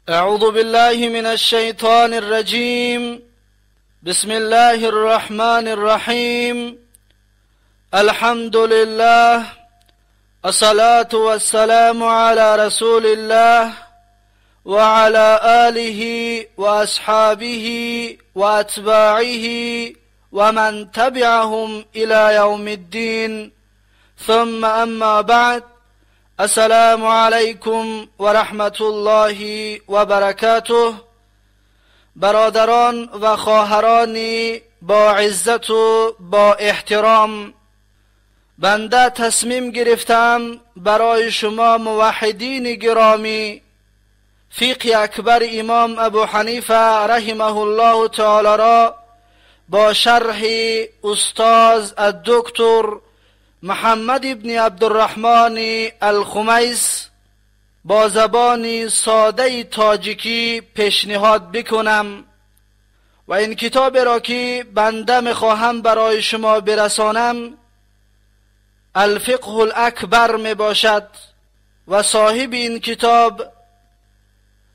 أعوذ بالله من الشيطان الرجيم. بسم الله الرحمن الرحيم. الحمد لله، الصلاة والسلام على رسول الله وعلى آله وأصحابه وأتباعه ومن تبعهم إلى يوم الدين. ثم أما بعد، السلام علیکم و رحمت الله و برکاته. برادران و خواهران با عزت و با احترام، بنده تصمیم گرفتم برای شما موحدین گرامی فقه اکبر امام ابو حنیفه رحمه الله تعالی را با شرح استاد الدکتر محمد ابن عبدالرحمن الخمیس با زبان ساده تاجیکی پیشنهاد بکنم و این کتاب را که بنده میخواهم برای شما برسانم الفقه الاکبر می باشد و صاحب این کتاب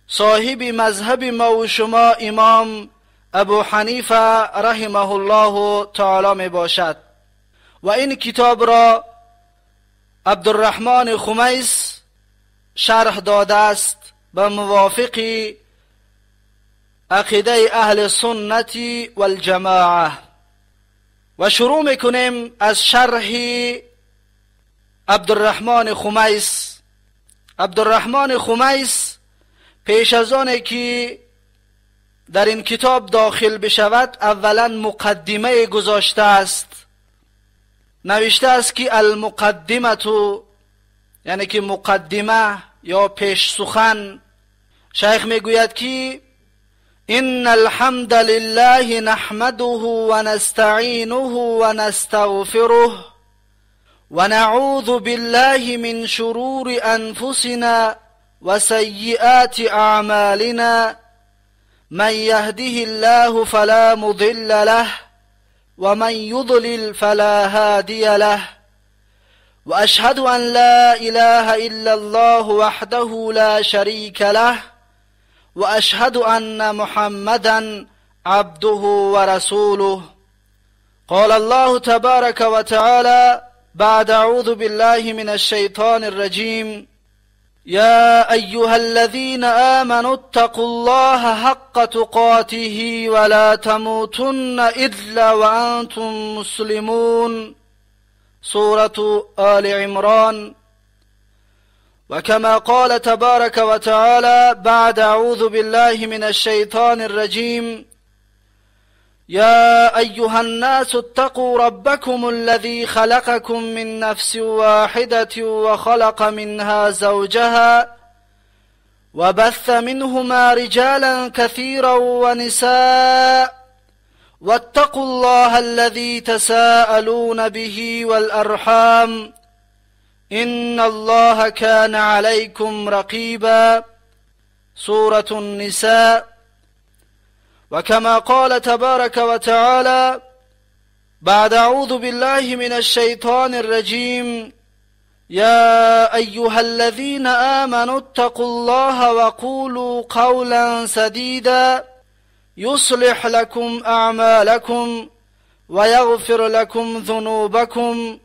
صاحب مذهب ما و شما امام ابو حنیفه رحمه الله تعالی می باشد و این کتاب را عبدالرحمن خمیس شرح داده است به موافق عقیده اهل سنت والجماعه. و شروع میکنیم از شرح عبدالرحمن خمیس. عبدالرحمن خمیس پیش از آن که در این کتاب داخل بشود اولا مقدمه گذاشته است. نوشته است که المقدمه، یعنی که مقدمه یا پیش سخن. شیخ میگوید که ان الحمد لله نحمده و نستعینه و نستغفره و نعوذ بالله من شرور انفسنا و سیئات اعمالنا من یهده الله فلا مضل له ومن يضلل فلا هادي له وأشهد أن لا إله إلا الله وحده لا شريك له وأشهد أن محمدا عبده ورسوله. قال الله تبارك وتعالى بعد أعوذ بالله من الشيطان الرجيم: يا أيها الذين آمنوا اتقوا الله حق تقاته ولا تموتن إلا وأنتم مسلمون. سورة آل عمران. وكما قال تبارك وتعالى بعد أعوذ بالله من الشيطان الرجيم: يا أيها الناس اتقوا ربكم الذي خلقكم من نفس واحدة وخلق منها زوجها وبث منهما رجالا كثيرا ونساء واتقوا الله الذي تساءلون به والأرحام إن الله كان عليكم رقيبا. سورة النساء. وكما قال تبارك وتعالى بعد أعوذ بالله من الشيطان الرجيم: يا أيها الذين آمنوا اتقوا الله وقولوا قولا سديدا يصلح لكم أعمالكم ويغفر لكم ذنوبكم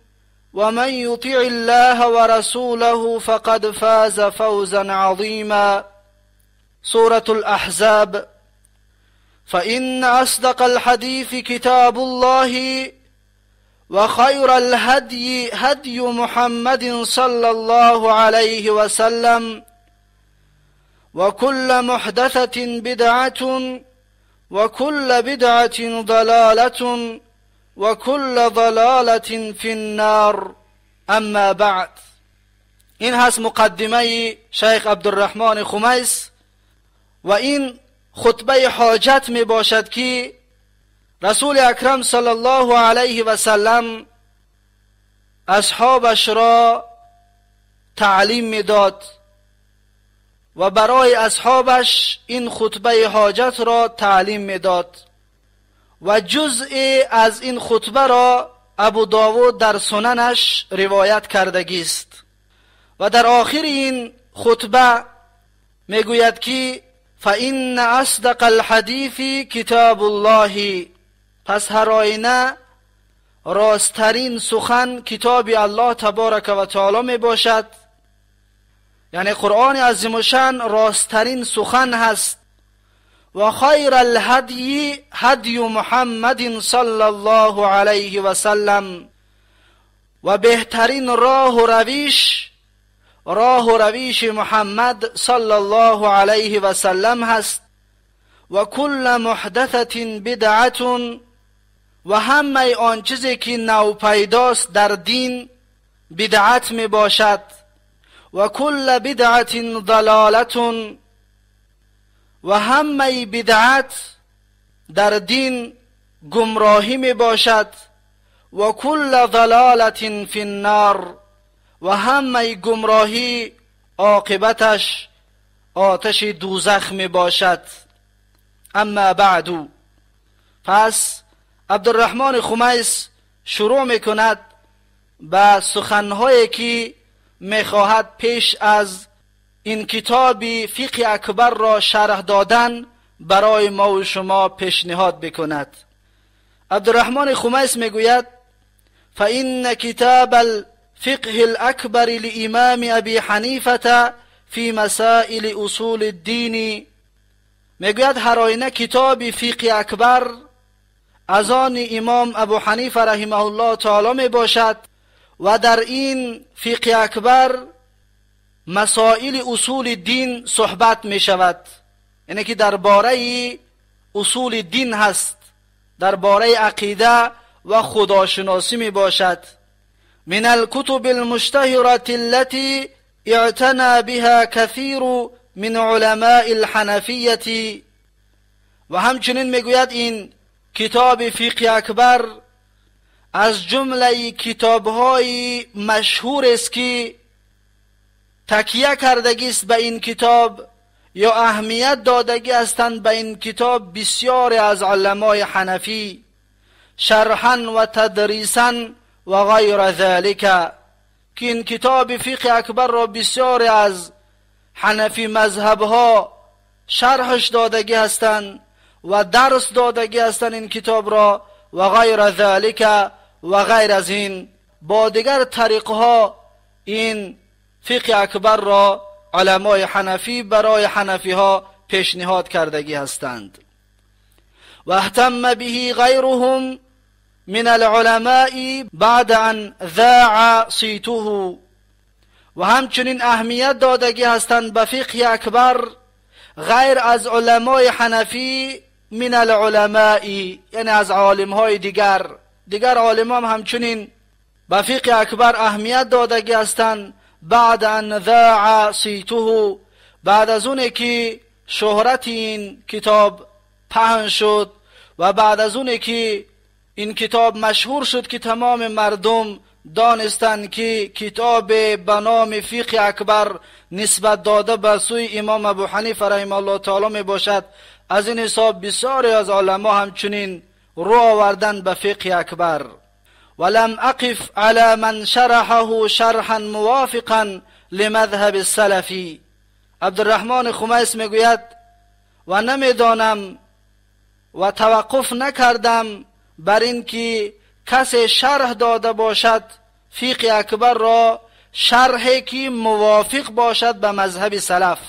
ومن يطع الله ورسوله فقد فاز فوزا عظيما. سورة الأحزاب. فإن أصدق الحديث كتاب الله وخير الهدي هدي محمد صلى الله عليه وسلم وكل محدثة بدعة وكل بدعة ضلالة وكل ضلالة في النار. أما بعد. این هست مقدمه شیخ عبدالرحمن خمیس و این خطبه حاجت می باشد که رسول اکرم صلی الله علیه و سلم اصحابش را تعلیم می داد و برای اصحابش این خطبه حاجت را تعلیم می داد و جزئی از این خطبه را ابو داود در سننش روایت کردگی است و در آخر این خطبه می گوید که فإن أصدق الحديث كتاب الله. پس هر آینه راسترین سخن کتاب الله تبارک و تعالی می باشد، یعنی قرآن عظیم الشأن راسترین سخن هست. و خیر الهدی هدی محمد صلی الله علیه و سلم، و بهترین راه و رویش راه و رویش محمد صلی الله علیه و سلم هست. و کل محدثة بدعة، و همه آن چیزی که نو پیداست در دین بدعت می باشد. و کل بدعة ضلالة، و همه بدعت در دین گمراهی می باشد. و کل ضلالة فی النار، و همه گمراهی عاقبتش آتش دوزخ می باشد. اما بعد، پس عبدالرحمن خمیس شروع می کند به سخنهایی که می خواهد پیش از این کتاب فقه اکبر را شرح دادن برای ما و شما پیشنهاد بکند. عبدالرحمن خمیس میگوید: فإن کتاب الفقه الأكبر لإمام أبي حنیفة في مسائل اصول الدین. میگوید هر آینه کتاب فقه اکبر از آن امام ابو حنیفه رحمه الله تعالی می باشد و در این فقه اکبر مسائل اصول دین صحبت می شود، یعنی که درباره اصول دین هست، درباره عقیده و خداشناسی می باشد. من الكتب المشتهرة التي اعتنى بها كثير من علماء الحنفية. و همچنین میگوید این کتاب فقه اکبر از جمله کتابهای مشهور است که تکیه کردگی است به این کتاب یا اهمیت دادگی هستند به این کتاب بسیاری از علمای حنفی، شرحا و تدریسا و غیر ذلك، که این کتاب فقه اکبر را بسیاری از حنفی مذهبها شرحش دادگی هستند و درس دادگی هستند این کتاب را، و غیر ذلك و غیر از این با دیگر طریقها این فقه اکبر را علمای حنفی برای حنفی ها پیشنهاد کردگی هستند. و اهتم به غیرهم من العلماء بعد ان ذاع صیته. و همچنین اهمیت دادگی هستند به فقه اکبر غیر از علمای حنفی، من العلماء یعنی از عالمهای دیگر، دیگر عالمان همچنین به فقه اکبر اهمیت دادگی هستند. بعد ان ذاع صیته، بعد از اون که شهرت این کتاب پهن شد و بعد از اون که این کتاب مشهور شد که تمام مردم دانستند که کتاب به نام فقه اکبر نسبت داده به سوی امام ابو حنیفه رحمه الله تعالی می باشد، از این حساب بسیاری از علما همچنین رو آوردن به فقه اکبر. ولم اقف على من شرحه شرحا موافقا لمذهب السلفی. عبدالرحمن خمیس میگوید و نمیدانم و توقف نکردم بر اینکه کسی شرح داده باشد فقه اکبر را، شرحی که موافق باشد به مذهب سلف،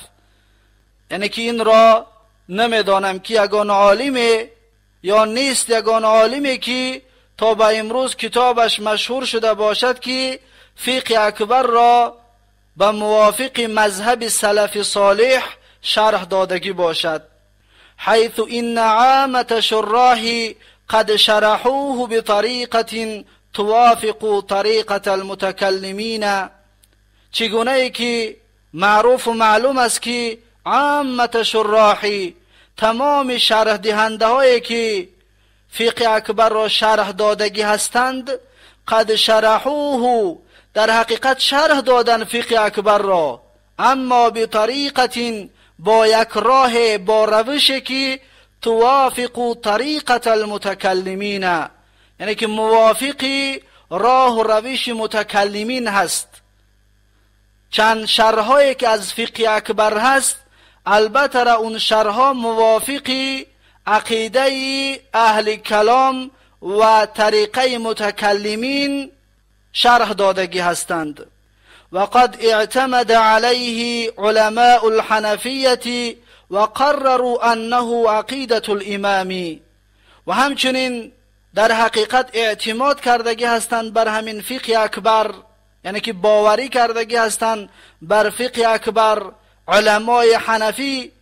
یعنی که این را نمیدانم که یگان عالمی یا نیست یگان عالمی که تا به امروز کتابش مشهور شده باشد که فقه اکبر را به موافق مذهب سلف صالح شرح دادگی باشد. حیث ان عامة شراح قد شرحوه بطریقة توافق طریقة المتکلمین. چگونه ای که معروف و معلوم است که عامة شراح، تمام شرح دهنده هایی که فقه اکبر را شرح دادگی هستند، قد شرحوه، در حقیقت شرح دادن فقه اکبر را، اما بطریقة، با یک راه، با روشی که توافق طریقة المتکلمین، یعنی که موافقی راه و روش متکلمین هست. چند شرحهایی که از فقه اکبر هست البته اون شرح‌ها موافق عقیده اهل کلام و طریقه متکلمین شرح دادگی هستند. وقد اعتمد علیه علماء الحنفیة وقرروا انه عقیدة الامام. و همچنین در حقیقت اعتماد کردگی هستند بر همین فقه اکبر، یعنی که باوری کردگی هستند بر فقه اکبر علمای حنفی،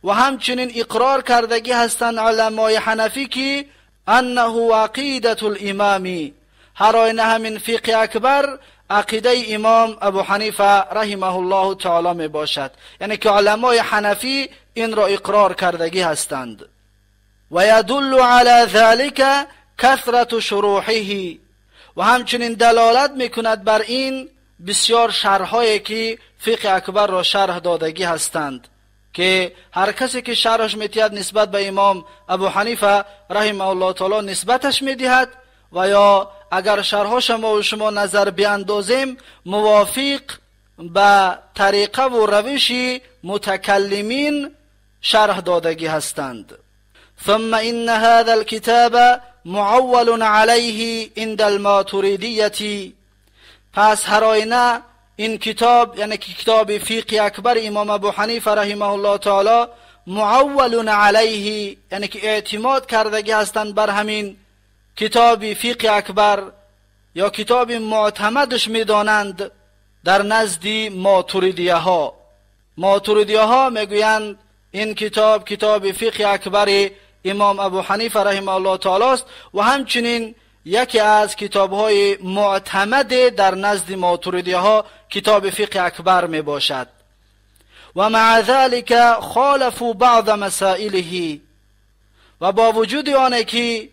و همچنین اقرار کردگی هستند علمای حنفی که انه عقیدة الامام، هر آینه همین فقه اکبر عقیده امام ابو حنیفه رحمه الله تعالی می باشد، یعنی که علمای حنفی این را اقرار کردگی هستند. و یدل علی ذلك کثرت شروحه، و همچنین دلالت میکند بر این بسیار شرحهایی که فقه اکبر را شرح دادگی هستند، که هر کسی که شرحش میتید نسبت به امام ابو حنیفه رحمه الله تعالی نسبتش میدهد، و یا اگر شرحها ما و شما نظر بیاندازیم موافق به طریقه و روش متکلمین شرح دادگی هستند. ثم ان هذا الكتاب معول علیه عند الماتریدیة، پس هر آینه این کتاب، یعنی کتاب فقه اکبر امام ابو حنیفه رحمه الله تعالی، معول علیه، یعنی که اعتماد کردگی هستند بر همین کتاب فقه اکبر یا کتاب معتمدش میدانند در نزد ماتریدیه ها. ماتریدیه ها میگویند این کتاب کتاب فقه اکبر امام ابو حنیفه رحمه الله تعالی است، و همچنین یکی از کتاب‌های معتمد در نزد ماتریدیه ها کتاب فقه اکبر می باشد. و مع ذلك خالفوا بعض مسائله، و با وجود آن که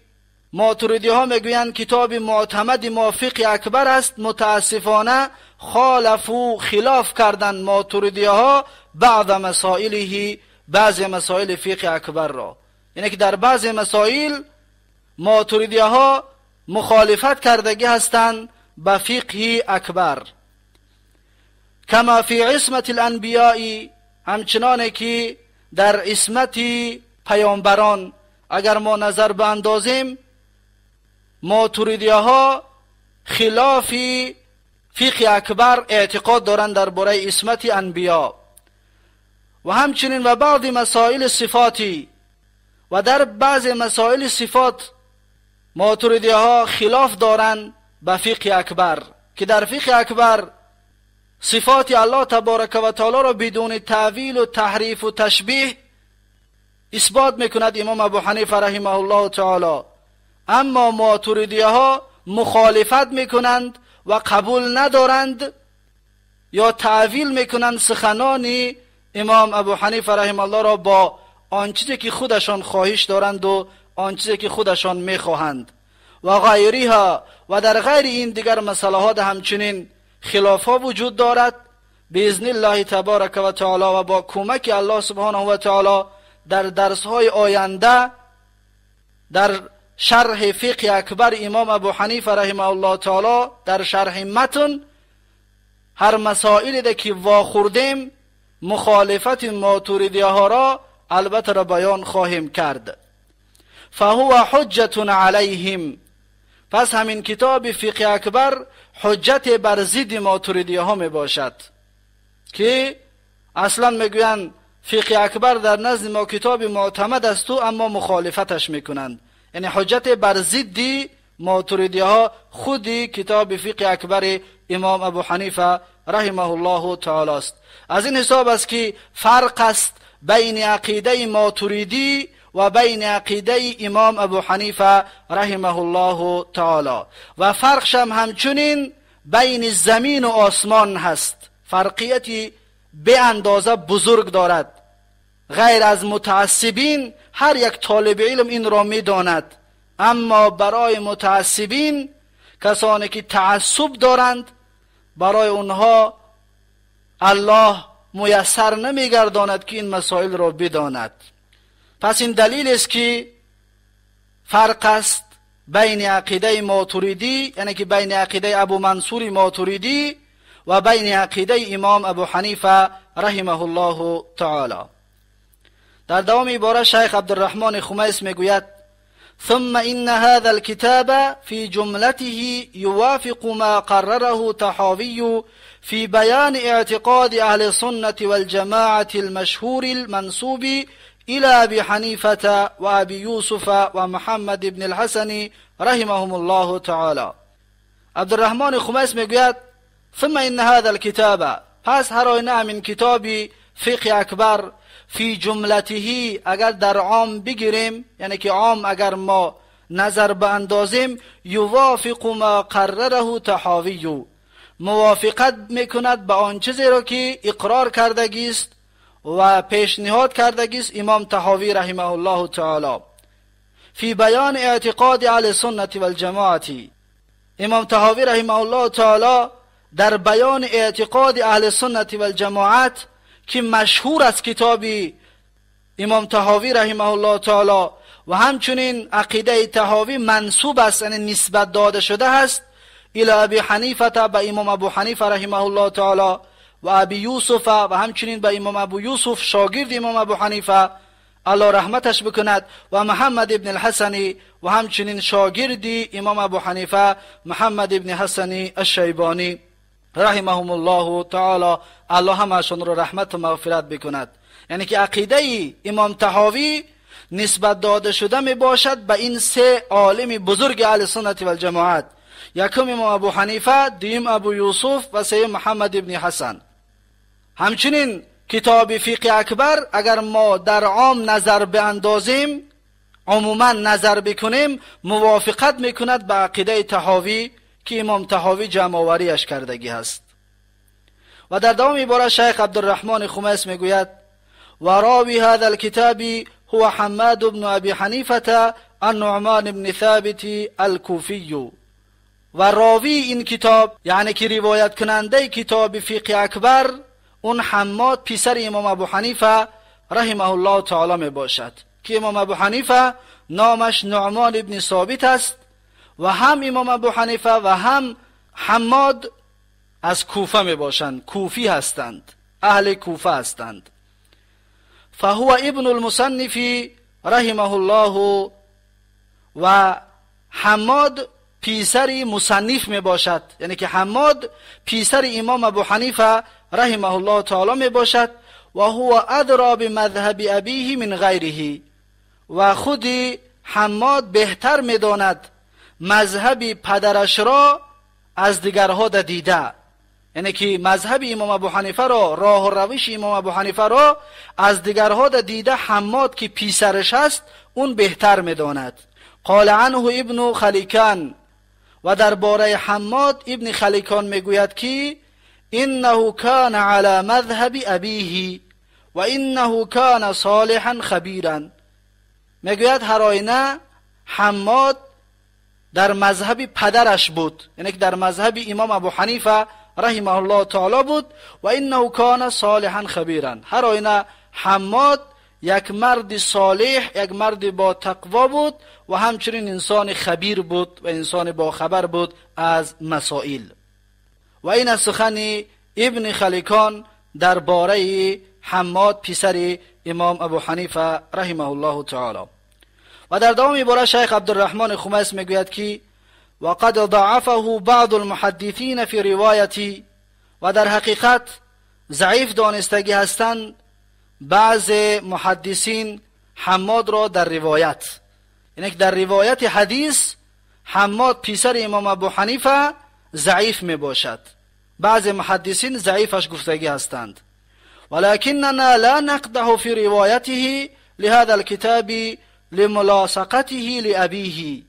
ماتریدی ها میگویند کتاب معتمد ما فقه اکبر است، متاسفانه خالفو خلاف کردند ماتریدی ها بعض مسائله، بعض مسائل فقه اکبر را، یعنی که در بعض مسائل ماتریدی ها مخالفت کردگی هستند به فقه اکبر. کما فی عصمت الانبیاء، همچنانه که در عصمت پیامبران اگر ما نظر باندازیم ماتریدی ها خلاف فقه اکبر اعتقاد دارند درباره عصمت انبیا، و همچنین و بعض مسائل صفاتی، و در بعض مسائل صفات ماتریدی ها خلاف دارند به فقه اکبر، که در فقه اکبر صفات الله تبارک و تعالی را بدون تأویل و تحریف و تشبیه اثبات میکند امام ابو حنیفه رحمه الله تعالی، اما ماتریدی ها مخالفت میکنند و قبول ندارند یا تأویل میکنند سخنان امام ابو حنیفه رحمه الله را با آن چیزی که خودشان خواهش دارند و آن چیزی که خودشان میخواهند و غیرها، و در غیر این دیگر مسئله ها همچنین خلاف ها وجود دارد. باذن الله تبارک و تعالی و با کمک الله سبحانه و تعالی در درس های آینده در شرح فقه اکبر امام ابو حنیفه رحمه الله تعالی در شرح متن هر مسائلی که واخوردیم مخالفت ماتریدی ها را البته را بیان خواهیم کرد. فهو حجت علیهم، پس همین کتاب فقه اکبر حجت بر ضد ماتریدی ها می باشد، که اصلا میگویند فقه اکبر در نزد ما کتاب معتمد است و اما مخالفتش میکنند، یعنی حجت بر ضد ماتریدی ها خودی کتاب فقه اکبر امام ابو حنیفه رحمه الله تعالی است. از این حساب است که فرق است بین عقیده ماتریدی و بین عقیده امام ابو حنیفه رحمه الله تعالی، و فرقش هم همچنین بین زمین و آسمان هست، فرقیتی به اندازه بزرگ دارد. غیر از متعصبین هر یک طالب علم این را میداند، اما برای متعصبین کسانی که تعصب دارند برای اونها الله میسر نمیگرداند که این مسائل را بداند. پس این دلیل است که فرق است بین عقیده ماتریدی، یعنی که بین عقیده ابو منصور ماتریدی و بین عقیده امام ابو حنیفه رحمه الله تعالی. در دوام عباره شیخ عبدالرحمن خمیس میگوید ثم إن هذا الكتاب في جملته يوافق ما قرره طحاوي في بيان اعتقاد أهل السنة والجماعة المشهور المنسوب إلى أبي حنيفة وأبي يوسف ومحمد بن الحسن رحمهم الله تعالى. عبدالرحمن خمیس میگوید ثم إن هذا الكتاب، پس هر آینه من کتاب فقه اکبر فی جملته، اگر در عام بگیریم، یعنی که عام اگر ما نظر باندازیم، یوافق ما قرره طحاوی، موافقت میکند به آن چیزی را که اقرار کردگی است و پیشنهاد کردگی است امام طحاوی رحمه الله تعالی. فی بیان اعتقاد اهل سنت والجماعت، امام طحاوی رحمه الله تعالی در بیان اعتقاد اهل سنت والجماعت که مشهور از کتاب امام طحاوی رحمه الله تعالی و همچنین عقیده طحاوی منسوب است، یعنی نسبت داده شده است الی ابی حنیفه، به امام ابو حنیفه رحمه الله تعالی و ابی یوسف و همچنین به امام ابو یوسف شاگرد امام ابو حنیفه الله رحمتش بکند و محمد ابن الحسن و همچنین شاگرد امام ابو حنیفه محمد ابن حسن الشیبانی رحمهم الله تعالی، الله همشون را رحمت و مغفرت بکند. یعنی که عقیده امام طحاوی نسبت داده شده می باشد به این سه عالم بزرگ اهل سنت و الجماعت، یکم امام ابو حنیفه، دوم ابو یوسف و سوم محمد ابن حسن. همچنین کتاب فقه اکبر اگر ما در عام نظر باندازیم، عموما نظر بکنیم، موافقت میکند به عقیده طحاوی که امام طحاوی جمع آوریش کردگی هست. و در دوام عباره شیخ عبدالرحمن خمیس میگوید و راوی هذا الكتاب هو حماد بن ابی حنیفه النعمان بن ثابت الکوفی. و راوی این کتاب، یعنی که روایت کننده کتاب فقه اکبر، اون حماد پسر امام ابو حنیفه رحمه الله تعالی می باشد که امام ابو حنیفه نامش نعمان ابن ثابت است و هم امام ابو حنیفه و هم حماد از کوفه می باشند، کوفی هستند، اهل کوفه هستند. فهو ابن المصنف رحمه الله، و حماد پیسر مصنف می باشد، یعنی که حماد پیسر امام ابو حنیفه رحمه الله تعالی می باشد. و هو ادرا بمذهب ابیه من غیره، و خود حماد بهتر می داند مذهب پدرش را از دیگرها دیده، یعنی که مذهب امام ابو حنیفه را، راه و روش امام ابو حنیفه را از دیگرها دیده حماد که پیسرش است اون بهتر میداند. قال عنه ابن خلیکان، و درباره حماد ابن خلیکان میگوید که انه کان علی مذهب ابیه و انه کان صالحا خبیرا. میگوید هر آینه حماد در مذهب پدرش بود، یعنی که در مذهب امام ابو حنیفه رحمه الله تعالی بود. و انه کان صالحا خبیرا، هر آینه حماد یک مرد صالح، یک مرد با تقوا بود و همچنین انسان خبیر بود و انسان با خبر بود از مسائل. و این از سخن ابن خلیکان درباره حماد پسر امام ابو حنیفه رحمه الله تعالی. و در دوام عباره شیخ عبدالرحمن خمیس میگوید که وقد ضعفه بعض المحدثین فی روایتی، و در حقیقت ضعیف دانستگی هستند بعض محدثین حماد را در روایت، یعنی که در روایت حدیث حماد پسر امام ابو حنیفه ضعیف می باشد، بعض محدثین ضعیفش گفتگی هستند. ولكننا لا نقده في روایته لهذا الكتاب لملاصقته لأبیه،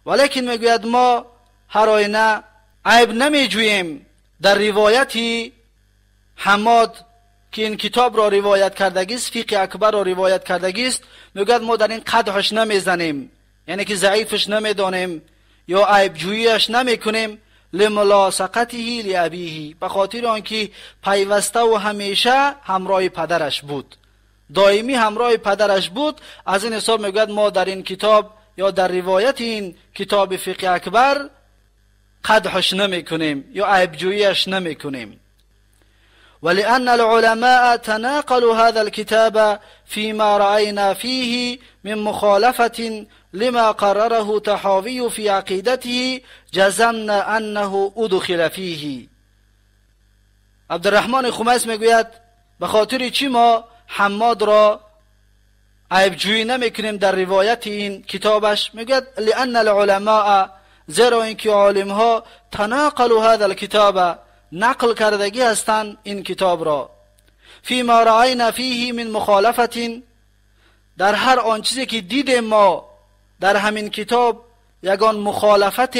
ولیکن میگوید ما هر آینه عیب نمیجوییم در روایت حماد که این کتاب را روایت کردگیست، فقه اکبر را روایت کردگیست، میگوید ما در این قدحش نمیزنیم، یعنی که ضعیفش نمیدانیم یا عیب جوییش نمیکنیم، لملاصقته لأبیه، به خاطر آنکه پیوسته و همیشه همراه پدرش بود، دائمی همراه پدرش بود. از این حساب میگوید ما در این کتاب یا در روایت این کتاب فقه اکبر قدحش نمیکنیم یا عیب جوییش نمیکنیم. ولأن العلماء تناقلوا هذا الكتاب فيما رأينا فيه من مخالفة لما قرره طحاوي في عقيدته جزمنا أنه أدخل فيه. عبدالرحمن خمیس میگوید به خاطر چی ما حماد را عیبجویی نمیکنیم در روایت این کتابش؟ میگوید لأن العلماء، زیرا اینکه عالم ها تناقلوا هذا الكتاب، نقل کردگی هستند این کتاب را، فيما رأينا فيه من مخالفة، در هر آن چیزی که دیدیم ما در همین کتاب یگان مخالفت،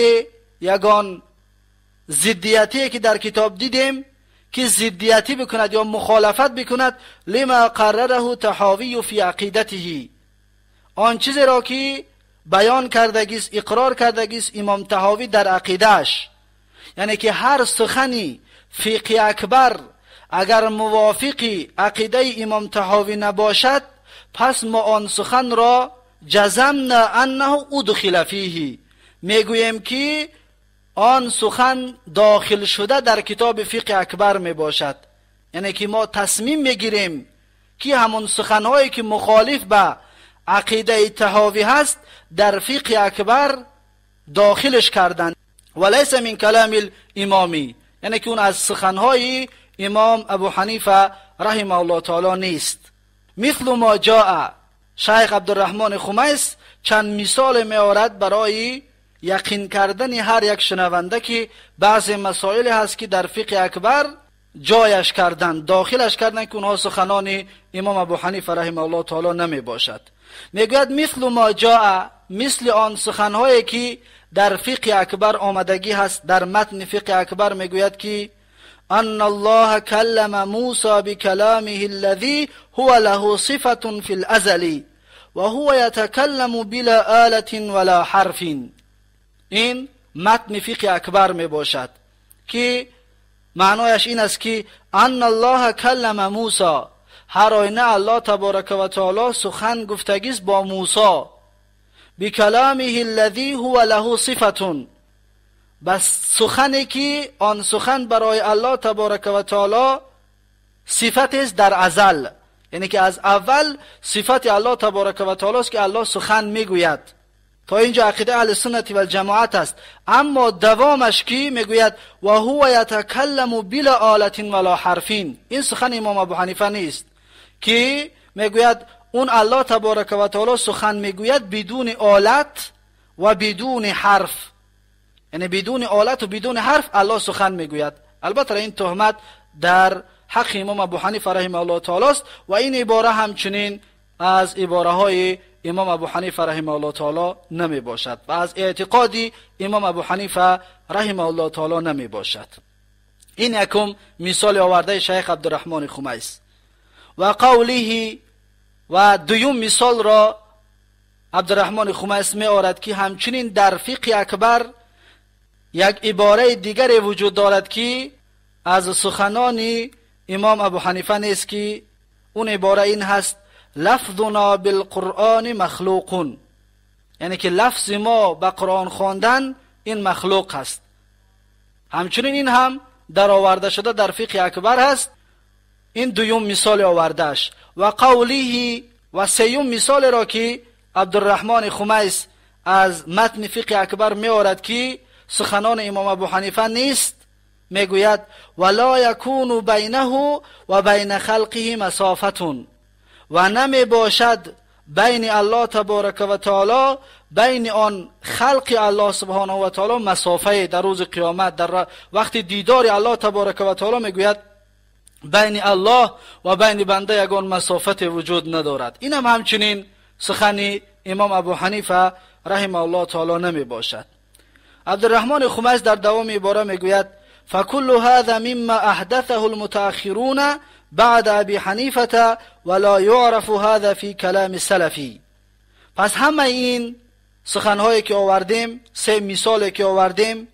یگان ضدیتی که در کتاب دیدیم که ضدیتی بکند یا مخالفت بکند، لما قرره طحاوی فی عقیدته، آن چیزی را که بیان کردگیست، اقرار کردگیست امام طحاوی در عقیدهش، یعنی که هر سخنی فقه اکبر اگر موافق عقیده امام طحاوی نباشد پس ما آن سخن را جزمنا انه ادخل فیه، میگوییم که آن سخن داخل شده در کتاب فقه اکبر می باشد. یعنی که ما تصمیم میگیریم که همون سخنهایی که مخالف به عقیده طحاوی هست در فقه اکبر داخلش کردن. ولیس من کلام الامامی، یعنی که اون از سخنهای امام ابو حنیفه رحمه الله تعالی نیست. مثل ما جاء، شیخ عبدالرحمن خمیس چند مثال میآورد برای یقین کردن هر یک شنونده که بعض مسائل هست که در فقه اکبر جایش کردن، داخلش کردن که اونها سخنان امام ابو حنیفه رحمه الله تعالی نمی باشد. میگوید مثل ما جاء، مثل آن سخنهایی که در فقه اکبر آمدگی هست، در متن فقه اکبر میگوید که ان الله کلم موسی بکلامه الذی هو له صفة فی الازل وهو یتکلم بلا آلة ولا حرف. این متن فقه اکبر می باشد که معنایش این است که ان الله کلم موسی، هر آینه الله تبارک و تعالی سخن گفتگیست با موسی، بکلامه الذی هو له صفة، بس سخنی که آن سخن برای الله تبارک و تعالی صفت است در ازل، یعنی که از اول صفت الله تبارک و تعالی است که الله سخن میگوید. تا اینجا عقیده اهل سنت و الجماعت است. اما دوامش کی میگوید و هو یتکلم بلا آلة ولا حرف. این سخن امام ابو حنیفه نیست که میگوید اون الله تبارک و تعالی سخن میگوید بدون آلت و بدون حرف، یعنی بدون آلت و بدون حرف الله سخن میگوید. البته این تهمت در حق امام ابو حنیفه رحمه الله تعالی است و این عباره همچنین از عباره های امام ابو حنیفه رحمه الله تعالی نمی باشد و از اعتقاد امام ابو حنیفه رحمه الله تعالی نمی باشد. این یکم مثال آورده شیخ عبدالرحمن خمیس. و قوله، و دویم مثال را عبدالرحمن خمیس می آورد که همچنین در فقه اکبر یک عباره دیگر وجود دارد که از سخنان امام ابو حنیفه نیست که اون عباره این هست لفظنا بالقرآن مخلوق، یعنی که لفظ ما به قرآن خواندن این مخلوق هست. همچنین این هم در آورده شده در فقه اکبر هست. این دویم مثال آوردهش. و قوله، و سیوم مثال را که عبدالرحمن خمیس از متن فقه اکبر می آورد که سخنان امام ابو حنیفه نیست، میگوید ولا یکون بینه و بین خلقه مسافة، و نمی باشد بین الله تبارک و تعالی، بین آن خلق الله سبحانه و تعالی مسافه در روز قیامت، در وقت دیدار الله تبارک و تعالی میگوید بین الله و بین بنده یگان مسافت وجود ندارد. این هم همچنین سخن امام ابو حنیفه رحمه الله تعالی نمی باشد. عبدالرحمن خمیس در دوام عباره میگوید فكل هذا مما احدثه المتأخرون بعد ابی حنیفه ولا يعرف هذا في کلام السلفی. پس همه این سخنهایی که آوردیم، سه مثالی که آوردیم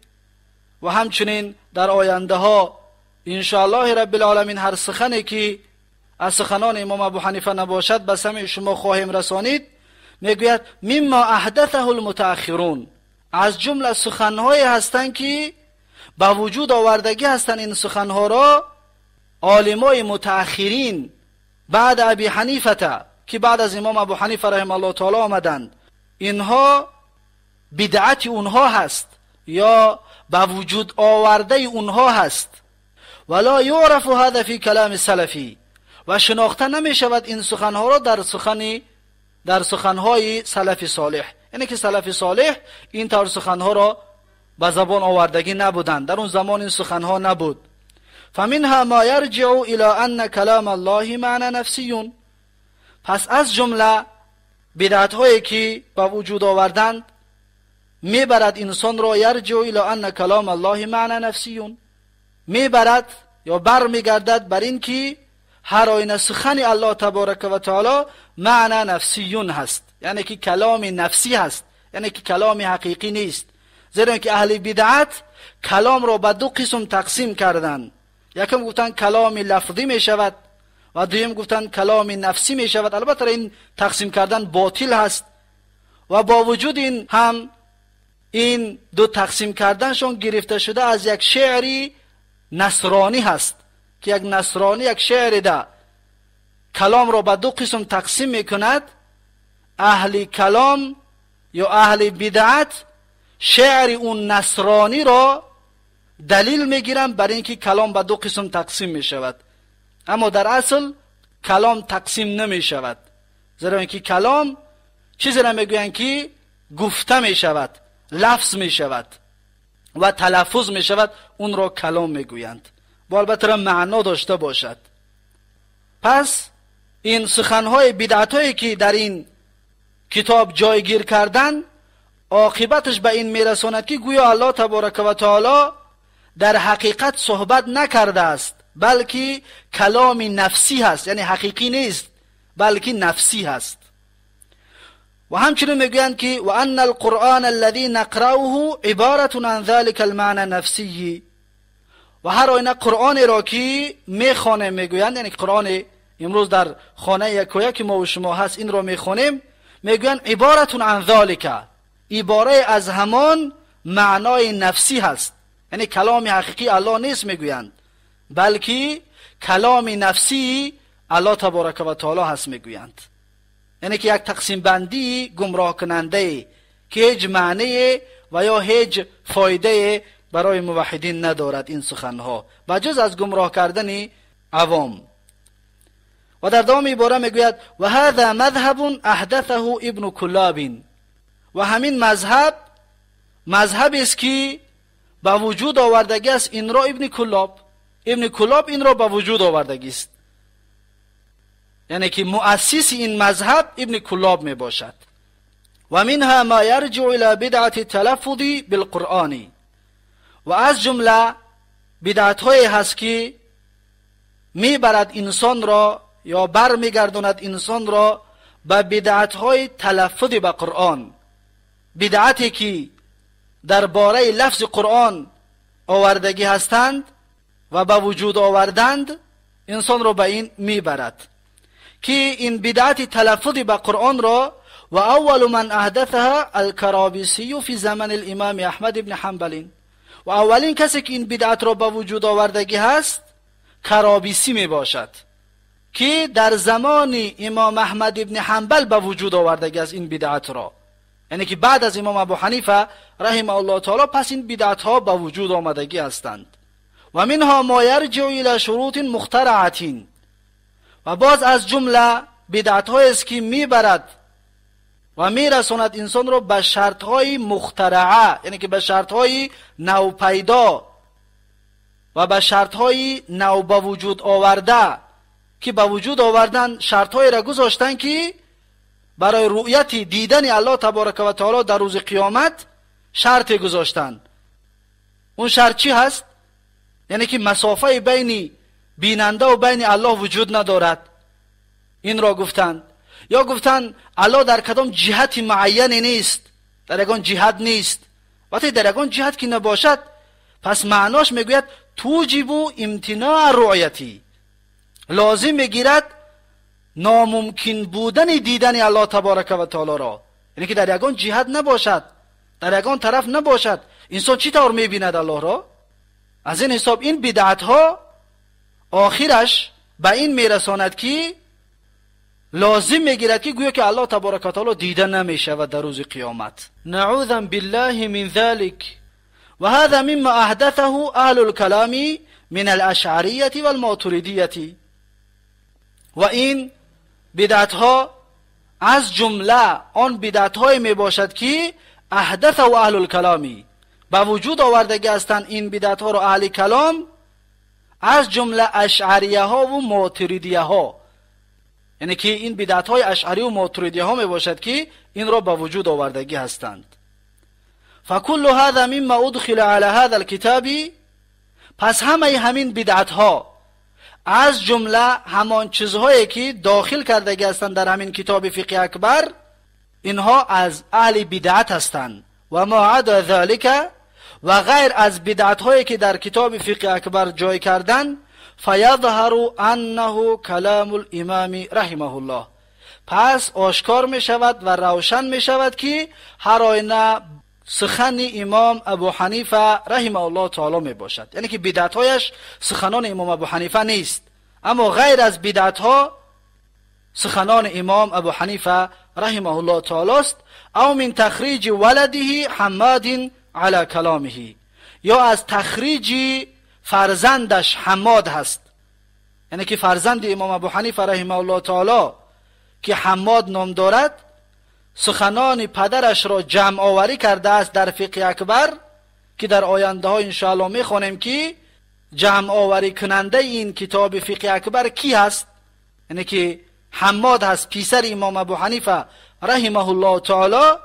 و همچنین در آینده ها انشاءالله رب العالمین هر سخنی که از سخنان امام ابو حنیفه نباشد به سمع شما خواهیم رسانید، میگوید مما احدثه المتأخرون، از جمله سخنهایی هستند که به وجود آوردگی هستند این سخنها را عالمای متأخرین بعد ابی حنیفه که بعد از امام ابو حنیفه رحمه الله تعالی آمدند، اینها بدعت اونها هست یا به وجود آورده اونها هست. ولا یعرف هذا فی کلام سلفی، و شناخته نمی شود این سخنها را در سخنهای سلف صالح، یعنی که سلف صالح این طور سخنها را به زبان آوردگی نبودند، در اون زمان این سخنها نبود. فمنها ما یرجع الى ان کلام الله معنی نفسی، پس از جمله بدعت هایی که به وجود آوردند میبرد انسان را، یرجع الى ان کلام الله معنی نفسی، میبرد یا بر میگردد بر این که هر آینه سخن الله تبارک و تعالی معنی نفسیون هست، یعنی که کلام نفسی هست، یعنی که کلام حقیقی نیست. زیرا که اهل بدعت کلام را به دو قسم تقسیم کردند، یکم گفتن کلام لفظی می شود و دویم گفتن کلام نفسی می شود. البته این تقسیم کردن باطل هست و با وجود این هم این دو تقسیم کردنشون گرفته شده از یک شعری نصرانی هست که یک نصرانی یک شعر ده کلام را به دو قسم تقسیم میکند. اهل کلام یا اهل بدعت شعر اون نصرانی را دلیل میگیرن بر اینکه کلام به دو قسم تقسیم میشود، اما در اصل کلام تقسیم نمیشود، زیرا اینکه کلام چیزی را میگویند که گفته میشود، لفظ میشود و تلفظ میشود، اون را کلام میگویند، با البته را معنا داشته باشد. پس این سخنهای بدعتهایی که در این کتاب جایگیر کردن عاقبتش به این میرساند که گویا الله تبارک و تعالی در حقیقت صحبت نکرده است، بلکه کلام نفسی هست، یعنی حقیقی نیست بلکه نفسی هست. و همچنین میگویند که و ان القرآن الذي نقرأه عبارة عن ذلك المعنى نفسی، و هر آینه قرآن را که میخوانیم میگویند، یعنی قرآن امروز در خانه یک و یک ما و شما هست این را میخوانیم، میگویند عبارة عن ذلك، عباره از همان معنای نفسی هست، یعنی کلام حقیقی الله نیست میگویند، بلکه کلام نفسی الله تبارک و تعالی هست میگویند. یعنی که یک تقسیم بندی گمراه کننده که هیچ معنی و یا هیچ فایده برای موحدین ندارد این سخنها، و جز از گمراه کردن عوام. و در دوام عباره میگوید و هذا مذهب احدثه ابن کلاب، و همین مذهب مذهبی است که به وجود آوردگی است این را ابن کلاب، ابن کلاب این را به وجود آوردگی است، یعنی که مؤسس این مذهب ابن کلاب می باشد. و منها ما یرجع الى بدعت تلفظ بالقرآن، و از جمله بدعت های هست که میبرد انسان را یا بر میگرداند انسان را به بدعت های تلفظ به قرآن، بدعتی که درباره لفظ قرآن آوردگی هستند و به وجود آوردند، انسان را به این میبرد که این بدعت تلفظ به قرآن را و اول من احدثها الکرابیسی فی زمان الامام احمد بن حنبل، و اولین کسی که این بدعت را به وجود آوردگی هست کرابیسی می باشد که در زمان امام احمد بن حنبل به وجود آوردگی است این بدعت را، یعنی که بعد از امام ابو حنیفه رحمه الله تعالی پس این بدعت ها به وجود آمدگی هستند. و منها ما یرجع الى شروط مخترعه، و باز از جمله بدعت های است که میبرد و میرساند انسان را به شرط های مخترعه، یعنی که به شرط های نوپیدا و به شرط های نو به وجود آورده که به وجود آوردن شرط های را گذاشتن که برای رؤیت دیدن الله تبارک و تعالی در روز قیامت شرط گذاشتن. اون شرط چی هست؟ یعنی که مسافه بین بیننده و بین الله وجود ندارد، این را گفتند. یا گفتند الله در کدام جهت معینی نیست، در یگان جهت نیست. وقتی در یگان جهت که نباشد پس معناش میگوید توجب امتناع رؤیتی، لازم میگیرد ناممکن بودن دیدن الله تبارک و تعالی را، یعنی که در یگان جهت نباشد، در یگان طرف نباشد، انسان چی طور میبیند الله را؟ از این حساب این بدعت ها آخرش به این میرساند که لازم میگیرد که گویا که الله تبارک و تعالی دیده نمیشود در روز قیامت. نعوذا بالله من ذلك. و هذا مما احدثه اهل الكلام من الاشعریه والماتریدیه. و این بدعت ها از جمله آن بدعت های می باشد که احدثه اهل الکلامی، به وجود آوردگی هستند این بدعت ها را اهل کلام، از جمله اشعریه ها و ماتریدیه ها، یعنی که این بدعت های اشعری و ماتریدیه ها می باشد که این را به وجود آوردگی هستند. فکل هذا مما ادخل على هذا الكتاب، پس همه همین بدعت ها از جمله همان چیزهایی که داخل کردگی هستند در همین کتاب فقه اکبر، اینها از اهل بدعت هستند. و ما عدا ذلك، و غیر از بدعت هایی که در کتاب فقه اکبر جای کردن، فیظهر انه کلام الامام رحمه الله، پس آشکار می شود و روشن می شود که هر آینه سخن امام ابو حنیفه رحمه الله تعالی می باشد. یعنی که بدعت هایش سخنان امام ابو حنیفه نیست، اما غیر از بدعت ها سخنان امام ابو حنیفه رحمه الله تعالی است. او من تخریج ولده حماد علی کلامه، یا از تخریج فرزندش حماد هست، یعنی که فرزند امام ابو حنیفه رحمه الله تعالی که حماد نام دارد، سخنان پدرش را جمع آوری کرده است در فقه اکبر، که در آینده ها انشاءالله میخوانیم که جمع آوری کننده این کتاب فقه اکبر کی هست، یعنی که حماد هست، پسر امام ابو حنیفه رحمه الله تعالی.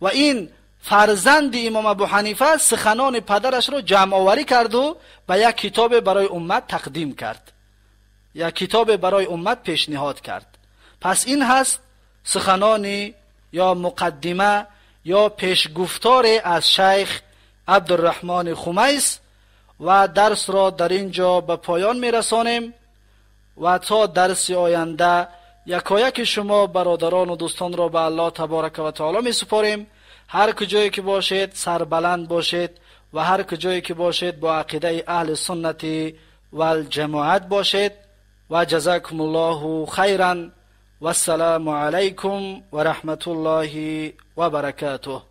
و این فرزند امام ابو حنیفه سخنان پدرش را جمع آوری کرد و به یک کتاب برای امت تقدیم کرد، یک کتاب برای امت پیشنهاد کرد. پس این هست سخنان یا مقدمه یا پیشگفتار از شیخ عبدالرحمن خمیس. و درس را در اینجا به پایان میرسانیم و تا درس آینده یکایک شما برادران و دوستان را به الله تبارک و تعالی می سپاریم. هر کجایی که باشید سربلند باشید و هر کجایی که باشید با عقیده اهل سنت و الجماعت باشید. و جزاکم الله خیرا و السلام علیکم و رحمت الله و برکاته.